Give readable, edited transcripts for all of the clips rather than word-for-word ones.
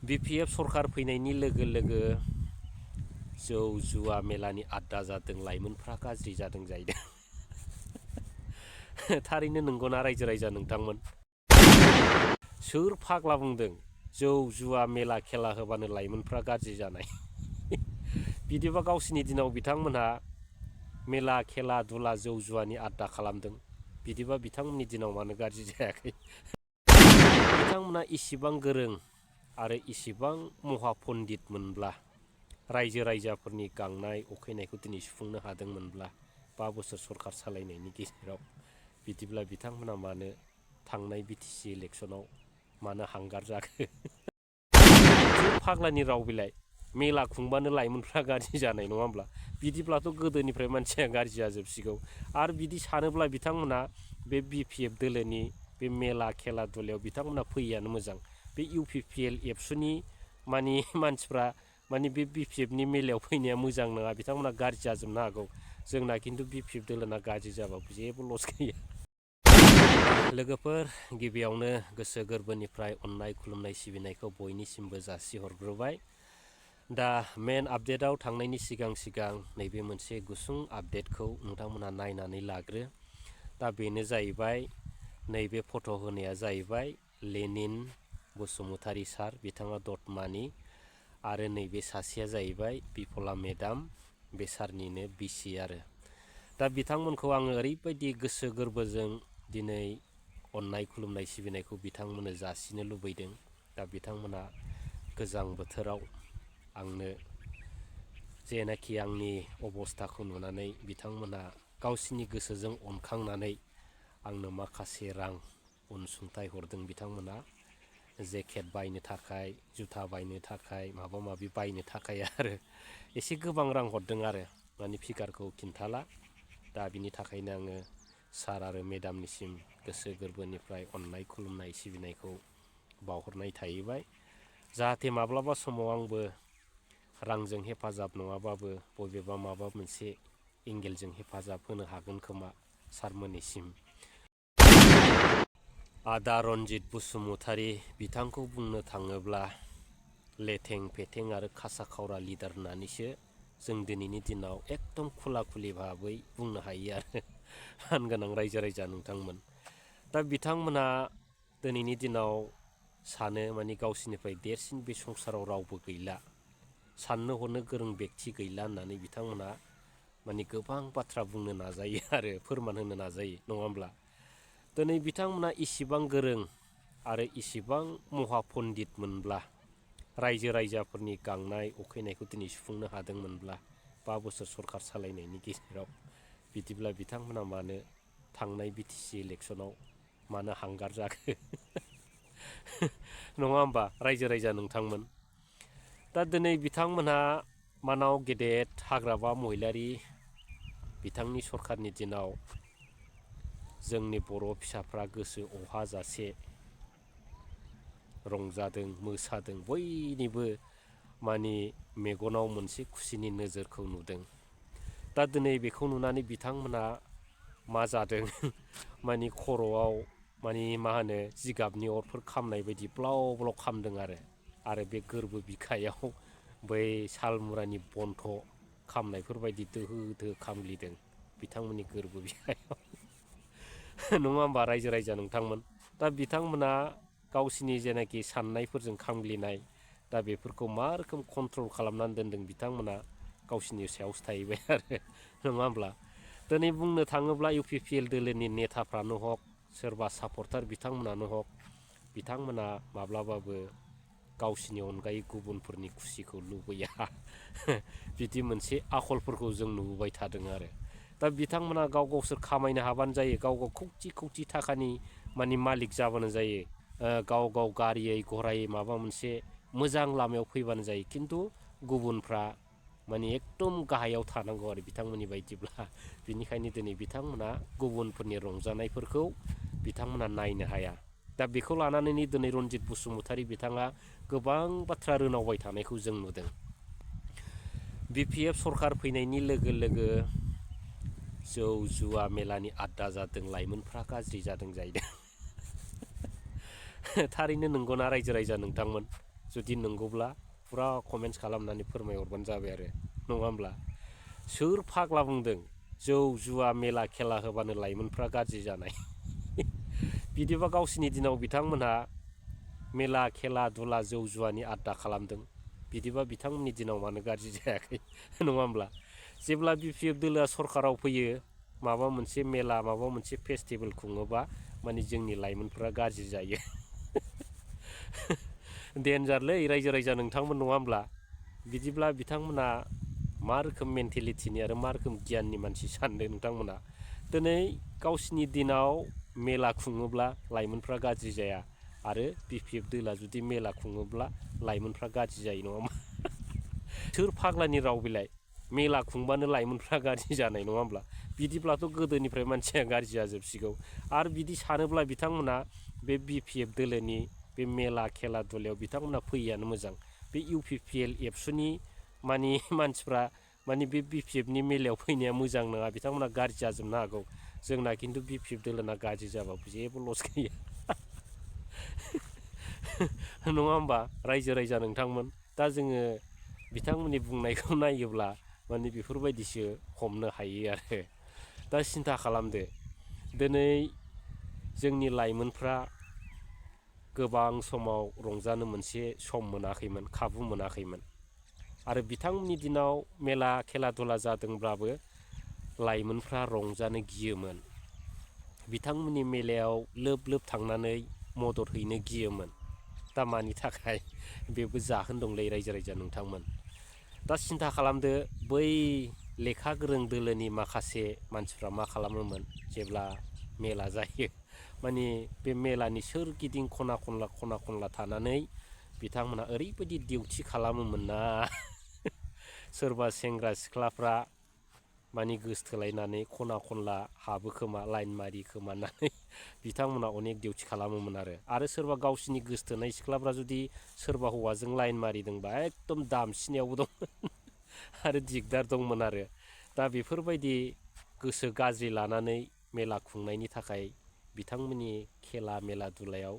BPF सरखार फैनायनि लोगो लोगो जौ जुवा मेलानि आड्डा जादों, लाइमोनफ्रा गाज्रि जादों जाहैदों। थारैनो नंगौना रायजो राजा नोंथांमोन? सोर फाग्ला बुंदों जौ जुवा मेला खेला होबानो लाइमोनफ्रा गाज्रि जानाय? बिदिबा गावसिनि दिनाव बिथांमोनहा मेला खेला दुला जौ जुवानि आड्डा खालामदों, बिदिबा बिथांमोननि दिनाव मानो गाज्रि जायाखै? बिथांमोना इसिबां गोरों आरो इसिबां महा पन्डित मोनब्ला रायजो राजाफोरनि गांनाय उखैनायखौ दिनै सुफुंनो हादोंमोनब्ला 5 बोसोर सरखार सालायनायनि गेजेराव, बिदिब्ला बिथांमोना मानो थांनाय BTC इलेक्सनाव मानो हांगार जाखो? फाग्लानि राव बिलाइ, मेला खुंबानो लाइमोनफ्रा गाज्रि जानाय नङा होमब्ला? बिदिब्लाथ' गोदोनिफ्राय मानसिया गाज्रि जाजोबसिगौ। आरो बिदि सानोब्ला बिथांमोना बे BPF दोलोनि बे मेला खेला दुलायाव बिथांमोना फैयानो मोजां। बे UPPL एबसुनि मानसिफ्रा बे BPFनि मेलायाव फैनाया मोजां नङा, बिथांमोना गाज्रि जाजोबनो हागौ। जोंना खिन्थु BPF दोलोना गाज्रि जाबाबो जेबो लस गैया। लोगोफोर, गिबियावनो गोसो गोरबोनिफ्राय अननाय खुलुमनाय सिबिनायखौ बयनिसिमबो जासिहरग्रोबाय। दा मेन आपडेटआव थांनायनि सिगां नैबे मोनसे गुसुं आपडेटखौ नोंथांमोना नायनानै लाग्रो। दा बेनो जाहैबाय, नैबे फट' होनाया जाहैबाय लेनिन बसुमतारी सार, बिथाङा दतमानि, आरो नैबे सासेया जाहैबाय बिफला मेडाम, बे सारनिनो बिसि आरो। दा बिथांमोनखौ आङो ओरैबायदि गोसो गोरबोजों दिनै अननाय खुलुमनाय सिबिनायखौ बिथांमोननो जासिनो लुबैदों। दा बिथांमोना गोजां बोथोराव आंनो जेनाखि आंनि अबस्थाखौ नुनानै बिथांमोना गावसिनि गोसोजों अनखांनानै आंनो माखासे रां अनसुंथाइ हरदों। बिथांमोना जेकेट बायनो थाखाय, जुथा बायनो थाखाय, माबा माबि बायनो थाखाय आरो एसे गोबां रां हरदों आरो, फिगारखौ खिन्थाला। दा बिनि थाखायनो आङो सार आरो मेडामनिसिम गोसो गोरबोनिफ्राय अननाय खुलुमनाय सिबिनायखौ बावहरनाय थाहैबाय। जाहाथे माब्लाबा समाव आंबो रांजों हेफाजाब नङाबाबो बबेबा माबा मोनसे एंगेलजों हेफाजाब होनो हागोन खोमा सारमोननिसिम। आदा रन्जित बसुमतारी बिथांखौ बुंनो थाङोब्ला लेथें फेथें आरो खासा खावरा लिडार होननानैसो जों दिनैनि दिनाव एकदम खुला खुलि भाबै बुंनो हायो आरो हानगोनां रायजो राजा नोंथांमोन। दा बिथांमोना दिनैनि दिनाव सानो गावसिनिफ्राय देरसिन बे संसाराव रावबो गैला, साननो हनो गोरों बेक्ति गैला होननानै बिथांमोना गोबां बाथ्रा बुंनो नाजायो आरो फोरमान होनो नाजायो, नङा होमब्ला? दिनै बिथांमोना इसिबां गोरों आरो इसिबां महा पन्डित मोनब्ला रायजो राजाफोरनि गांनाय उखैनायखौ दिनै सुफुंनो हादोंमोनब्ला 5 बोसोर सरखार सालायनायनि गेजेराव, बिदिब्ला बिथांमोना मानो थांनाय BTC इलेक्सनाव मानो हांगार जाखो? नङा होमबा रायजो राजा नोंथांमोन? दा दिनै बिथांमोनहा मानाव गेदेर हाग्रामा महिलारी बिथांनि सरखारनि दिनाव जोंनि बर' फिसाफ्रा गोसो अहाजासे रंजादों, मोसादों, बयनिबो मेगनाव मोनसे खुसिनि नोजोरखौ नुदों। दा दिनै बेखौ नुनानै बिथांमोना मा जादों, खर'आव जिगाबनि अरफोर खामनाय बायदि ब्लाव ब्लाव खामदों आरो बे गोरबो बिखायाव बै सालमुरानि बन्थ खामनायफोर बायदि दोहो दोहो खामग्लिदों बिथांमोननि गोरबो बिखायाव। नङा होमबा रायजो राजा नोंथांमोन? दा बिथांमोना गावसिनि जेनाखि साननायफोरजों खामग्लिनाय, दा बेफोरखौ मा रोखोम कन्ट्रल खालामनानै दोनदों बिथांमोना गावसिनि सायावसो थाहैबाय आरो, नङा होमब्ला? दिनै बुंनो थाङोब्ला UPPL दोलोनि नेताफ्रानो हक, सोरबा सापर्टार बिथांमोनानो हक, बिथांमोना माब्लाबाबो गावसिनि अनगायै गुबुनफोरनि खुसिखौ लुबैया। बिदि मोनसे आखलफोरखौ जों नुबोबाय थादों आरो। दा बिथांमोना गावसोर खामायनो हाबानो जायो, गाव खौथि खौथि थाखानि मालिक जाबानो जायो, गाव गारियै घरायै माबा मोनसे मोजां लामायाव फैबानो जायो, खिन्थु गुबुनफ्रा एकदम गाहायाव थानांगौ आरो बिथांमोननि बायदिब्ला। बिनिखायनो दिनै बिथांमोना गुबुनफोरनि रंजानायफोरखौ बिथांमोना नायनो हाया। दा बेखौ लानानैनो दिनै रन्जित बसुमतारी बिथाङा गोबां बाथ्रा रोनावबाय थानायखौ जों नुदों। BPF सरखार फैनायनि लोगो लोगो जौ जुवा मेलानि आड्डा जादों, लाइमोनफ्रा गाज्रि जादों जाहैदों। थारैनो नंगौना रायजो राजा नोंथांमोन? जुदि नंगौब्ला फुरा कमेन्ट्स खालामनानै फोरमायहरबानो जाबाय आरो नङा होमब्ला सोर फाग्ला बुंदों जौ जुवा मेला खेला होबानो लाइमोनफ्रा गाज्रि जानाय बिदिबा गावसिनि दिनाव बिथांमोनहा मेला खेला दुला जौ जुवानि आड्डा खालामदों बिदिबा बिथांमोननि दिनाव मानो गाज्रि जायाखै नङा होमब्ला जेब्ला BPF दोलोआ सरकाराव फैयो माबा मोनसे मेला माबा मोनसे फेस्टिभेल खुङोबा माने जोंनि लाइमोनफ्रा गाज्रि जायो डेन्जारलै रायजो राजा नोंथांमोन नङा होमब्ला बिदिब्ला बिथांमोना मा रोखोम मेन्टेलिटिनि आरो मा रोखोम गियाननि मानसि सानदों नोंथांमोना दिनै गावसिनि दिनाव मेला खुङोब्ला लाइमोनफ्रा गाज्रि जाया आरो BPF दोलोआ जुदि मेला खुङोब्ला लाइमोनफ्रा गाज्रि जायो नङा होमबा सोर फाग्लानि राव बिलाय मेला खुंबानो लाइमोनफ्रा गाज्रि जानाय नङा होमब्ला बिदिब्लाथ' गोदोनिफ्राय मानसिया गाज्रि जाजोबसिगौ आरो बिदि सानोब्ला बिथांमोना बे BPF दोलोनि बे मेला खेला दुलायाव बिथांमोना फैयानो मोजां बे UPPL एबसुनि माने मानसिफ्रा माने बे BPFनि मेलायाव फैनाया मोजां नङा बिथांमोना गाज्रि जाजोबनो हागौ जोंना खिन्थु BPF दोलोना गाज्रि जाबाबो जेबो लस गैया नङा होमबा रायजो राजा नोंथांमोन दा जोङो बिथांमोननि बुंनायखौ नायोब्ला माने बेफोरबायदिसो हमनो हायो आरो दा सिन्था खालामदो दिनै जोंनि लाइमोनफ्रा गोबां समाव रंजानो मोनसे सम मोनाखैमोन खाबु मोनाखैमोन आरो बिथांमोननि दिनाव मेला खेला दुला जादोंब्लाबो लाइमोनफ्रा रंजानो गियोमोन बिथांमोननि मेलायाव लोब लोब थांनानै मदद हैनो गियोमोन दा मानि थाखाय बेबो जाहोन दंलै रायजो राजा नोंथांमोन दा सिन्था खालामदो बै लेखा गोरों दोलोनि माखासे मानसिफ्रा मा खालामोमोन जेब्ला मेला जायो माने बे मेलानि सोरगिदिं खना खनला थानानै बिथांमोना ओरैबायदि डिउटि खालामोमोन ना सोरबा सेंग्रा सिख्लाफ्रा माने गोसथोलायनानै खना खनला हाबो खोमा लाइन मारि खोमानानै बिथांमोना अनेक डिउटि खालामोमोन आरो सोरबा गावसिनि गोसथोनाय सिख्लाफ्रा जुदि सोरबा हौवाजों लाइन मारिदोंबा एकदम दामसिनायावबो दंमोन आरो दिगदार दंमोन आरो दा बेफोरबायदि गोसो गाज्रि लानानै मेला खुंनायनि थाखाय बिथांमोननि खेला मेला दुलायाव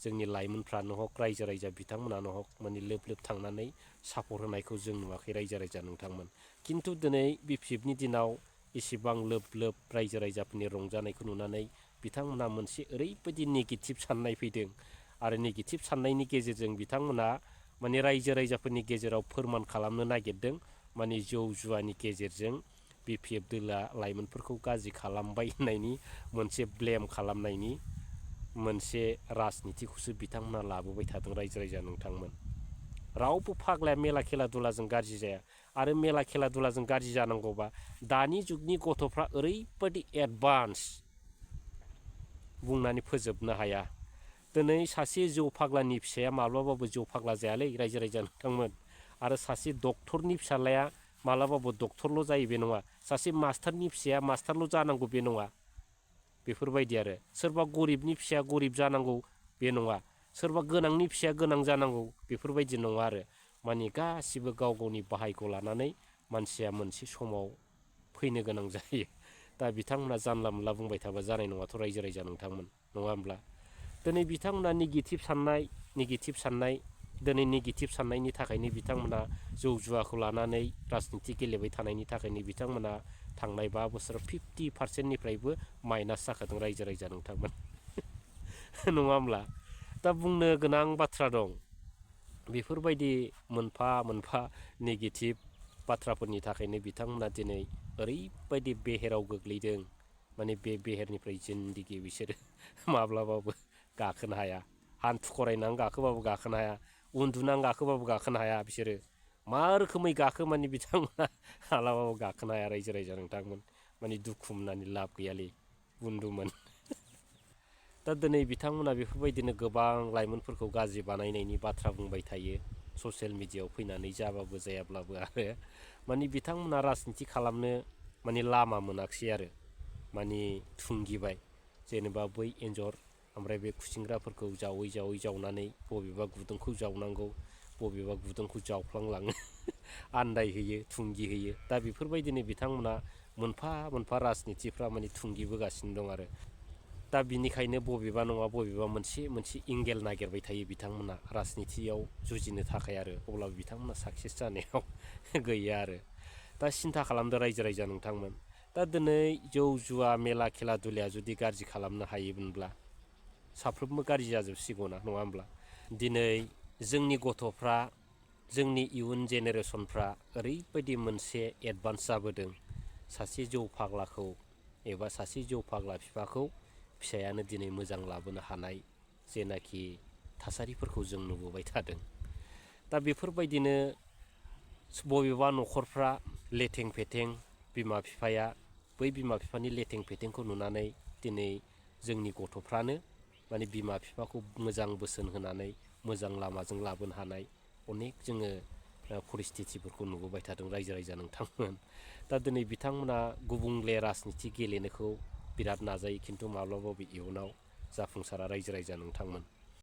जोंनि लाइमोनफ्रानो हक रायजो राजा बिथांमोनानो हक माने लोब लोब थांनानै सापर्ट होनायखौ जों नुवाखै रायजो राजा नोंथांमोन खिन्थु दिनै BPFनि दिनाव इसेबां लोब लोब रायजो राजाफोरनि रंजानायखौ नुनानै बिथांमोना मोनसे ओरैबायदि नेगेटिभ साननाय फैदों आरो नेगेटिभ साननायनि गेजेरजों बिथांमोना माने रायजो राजाफोरनि गेजेराव फोरमान खालामनो नागिरदों माने जौ जुवानि गेजेरजों BPF दोलोआ लाइमोनफोरखौ गाज्रि खालामबाय होननायनि मोनसे ब्लेम खालामनायनि मोनसे राजनितिखौसो बिथांमोना लाबोबाय थादों रायजो राजा नोंथांमोन रावबो फाग्लाया मेला खेला दुलाजों गाज्रि जाया आरो मेला खेला दुलाजों गाज्रि जानांगौबा दानि जुगनि गथ'फ्रा ओरैबायदि एडभान्स बुंनानै फोजोबनो हाया दिनै सासे जौ फाग्लानि फिसाया माब्लाबाबो जौ फाग्ला जायालै रायजो राजा नोंथांमोन आरो सासे डक्टरनि फिसालाया माब्लाबाबो डक्टरल' जायो बे नङा सासे मास्टारनि फिसाया मास्टारल' जानांगौ बे नङा बेफोरबायदि आरो सोरबा गरिबनि फिसाया गरिब जानांगौ बे नङा सोरबा गोनांनि फिसाया गोनां जानांगौ बेफोरबायदि नङा आरो माने गासिबो गाव गावनि बाहायखौ लानानै मानसिया मोनसे समाव फैनो गोनां जायो दा बिथांमोना जानला मोनला बुंबाय थाबा जानाय नङाथ' रायजो राजा नोंथांमोन नङा होमब्ला दिनै बिथांमोना नेगेटिभ साननाय दिनै नेगेटिभ साननायनि थाखायनो बिथांमोना जौ जुवाखौ लानानै राजनिति गेलेबाय थानायनि थाखायनो बिथांमोना थांनाय 5 बोसोराव 50% माइनास जाखादों रायजो राजा नोंथांमोन नङा होमब्ला दा बुंनो गोनां बाथ्रा दं बेफोरबायदि मोनफा मोनफा नेगेटिभ बाथ्राफोरनि थाखायनो बिथांमोना दिनै ओरैबायदि बेहेराव गोग्लैदों माने बे बेहेरनिफ्राय जिन्दगि बिसोरो माब्लाबाबो गाखोनो हाया हान्थु खरायनानै गाखोबाबो गाखोनो हाया उन्दुनानै गाखोबाबो गाखोनो हाया बिसोरो मा रोखोमै गाखो माने बिथांमोना मालाबाबो गाखोनो हाया रायजो राजा नोंथांमोन माने दुखु मोननानै लाब गैयालै बुन्दुमोन दा दिनै बिथांमोना बेफोरबायदिनो गोबां लाइमोनफोरखौ गाज्रि बानायनायनि बाथ्रा बुंबाय थायो ससियेल मिडियायाव फैनानै जाबाबो जायाब्लाबो आरो माने बिथांमोना राजनिति खालामनो माने लामा मोनाखिसै आरो माने थुंगिबाय जेनेबा बै एन्जर ओमफ्राय बे खुसिंग्राफोरखौ जावै जावनानै बबेबा गुदुंखौ जावनांगौ बबेबा गुदुंखौ जावफ्लांलाङो आन्दायहैयो थुंगिहैयो दा बेफोरबायदिनो बिथांमोना मोनफा मोनफा राजनितिफ्रा माने थुंगिबोगासिनो दं आरो दा बिनिखायनो बबेबा नङा बबेबा मोनसे एंगेल नागिरबाय थायो बिथांमोना राजनितियाव जुजिनो थाखाय आरो अब्लाबो बिथांमोना साक्सेस जानायाव गैया आरो दा सिन्था खालामदो रायजो राजा नोंथांमोन दा दिनै जौ जुवा मेला खेला दुलाया जुदि गाज्रि खालामनो हायोमोनब्ला साफ्रोमबो गाज्रि जाजोबसिगौना नङा होमब्ला दिनै जोंनि गथ'फ्रा जोंनि इयुन जेनेरेसनफ्रा ओरैबायदि मोनसे एडभान्स जाबोदों सासे जौ फाग्लाखौ एबा सासे जौ फाग्ला बिफाखौ फिसायानो दिनै मोजां लाबोनो हानाय जेनाखि थासारिफोरखौ जों नुबोबाय थादों दा बेफोरबायदिनो बबेबा न'खरफ्रा लेथें फेथें बिमा बिफाया बै बिमा बिफानि लेथें फेथेंखौ नुनानै दिनै जोंनि गथ'फ्रानो माने बिमा बिफाखौ मोजां बोसोन होनानै मोजां लामाजों लाबोनो हानाय अनेक जोङो परिस्थितिफोरखौ नुबोबाय थादों रायजो राजा नोंथांमोन दा दिनै बिथांमोना गुबुंले राजनिति गेलेनोखौ बिराद नाजायो खिन्थु माब्लाबाबो इयुनाव जाफुंसारा रायजो राजा नोंथांमोन